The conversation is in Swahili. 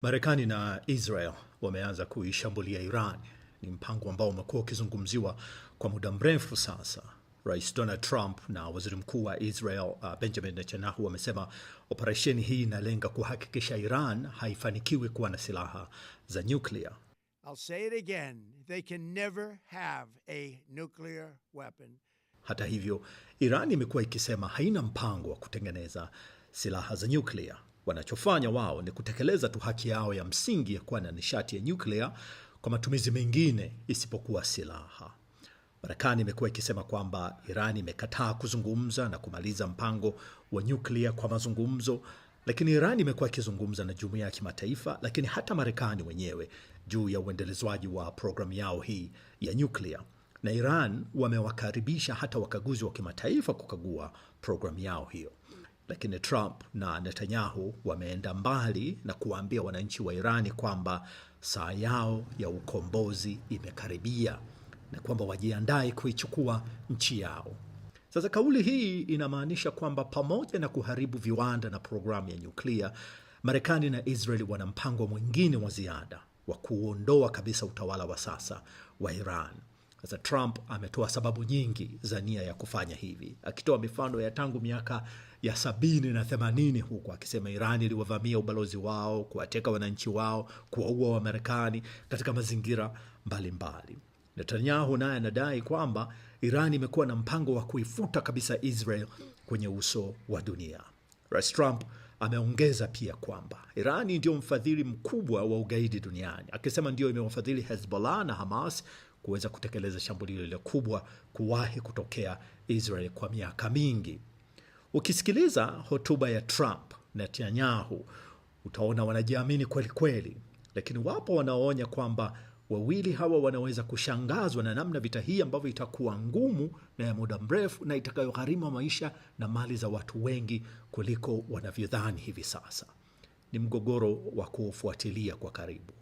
Marekani na Israel wameanza kuishambulia Iran. Ni mpango ambao umekuwa ukizungumziwa kwa muda mrefu sasa. Rais Donald Trump na waziri mkuu wa Israel Benjamin Netanyahu wamesema operesheni hii inalenga kuhakikisha Iran haifanikiwi kuwa na silaha za nyuklia. I'll say it again, they can never have a nuclear weapon. Hata hivyo, Iran imekuwa ikisema haina mpango wa kutengeneza silaha za nyuklia. Wanachofanya wao ni kutekeleza tu haki yao ya msingi ya kuwa na nishati ya nyuklia kwa matumizi mengine isipokuwa silaha. Marekani imekuwa ikisema kwamba Iran imekataa kuzungumza na kumaliza mpango wa nyuklia kwa mazungumzo, lakini Iran imekuwa ikizungumza na jumuiya ya kimataifa, lakini hata Marekani wenyewe juu ya uendelezwaji wa programu yao hii ya nyuklia. Na Iran wamewakaribisha hata wakaguzi wa kimataifa kukagua programu yao hiyo. Lakini Trump na Netanyahu wameenda mbali na kuwaambia wananchi wa Irani kwamba saa yao ya ukombozi imekaribia na kwamba wajiandae kuichukua nchi yao. Sasa kauli hii inamaanisha kwamba pamoja na kuharibu viwanda na programu ya nyuklia, Marekani na Israeli wana mpango mwingine wa ziada wa kuondoa kabisa utawala wa sasa wa Iran. Sasa Trump ametoa sababu nyingi za nia ya kufanya hivi, akitoa mifano ya tangu miaka ya 70 na 80, huku akisema Iran iliwavamia ubalozi wao, kuwateka wananchi wao, kuwaua Wamarekani katika mazingira mbalimbali. Netanyahu naye anadai kwamba Iran imekuwa na mpango wa kuifuta kabisa Israel kwenye uso wa dunia. Rais Trump ameongeza pia kwamba Irani ndio mfadhili mkubwa wa ugaidi duniani, akisema ndio imewafadhili Hezbollah na Hamas kuweza kutekeleza shambulio lile kubwa kuwahi kutokea Israel kwa miaka mingi. Ukisikiliza hotuba ya Trump na Netanyahu utaona wanajiamini kweli kweli, lakini wapo wanaoonya kwamba wawili hawa wanaweza kushangazwa na namna vita hii ambavyo itakuwa ngumu na ya muda mrefu na itakayogharimu maisha na mali za watu wengi kuliko wanavyodhani hivi sasa. Ni mgogoro wa kuufuatilia kwa karibu.